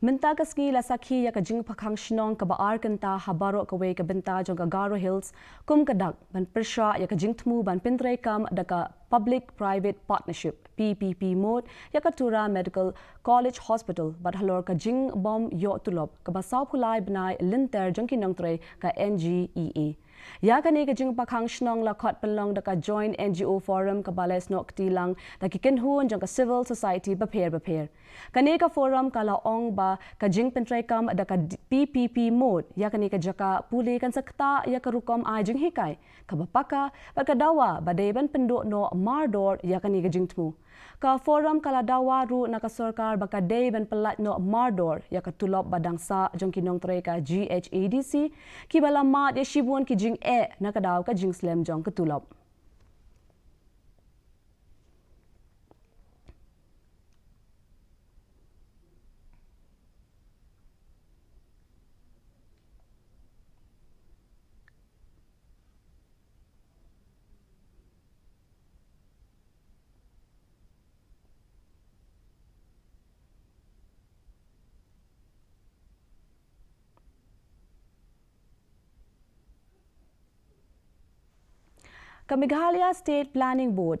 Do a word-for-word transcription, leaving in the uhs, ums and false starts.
Mynta ka sngi la sakhi ïa ka jingpyrkhang shnong kaba ar kynta ha baroh kawei ka bynta jong ka Garo Hills, kum ka dak ban pyrshah ïa ka jingthmu ban pyntreikam da ka Public Private Partnership, P P P mode, ïa ka Tura Medical College Hospital, bad halor ka jingbym ïoh tulop kaba sawphew lai bnai lynter jong ki nongtrei ka N G E A. Ïa kane ka jingpyrkhang shnong la khot pynlong da ka Joint N G O Forum kaba la ïasnoh kti lang da ki kynhun jong ka civil society bapher bapher. Kane ka forum ka la ong ba ka jingpyntreikam da ka P P P mode ïa kane ka jaka pule kan sa ktah ïa ka rukom ai jinghikai kaba paka, bad ka dawa ba dei ban pynduh noh mardor ïa kane ka jingthmu. Ka forum ka la dawa ruh na ka sorkar ba ka dei ban pyllait noh mardor ïa ka tulop ba dang sah jong ki nongtrei ka G H A D C, kiba la mad ïa shibun ki jingeh na ka daw ka jingslem jong ka tulop. Ka Meghalaya State Planning Board,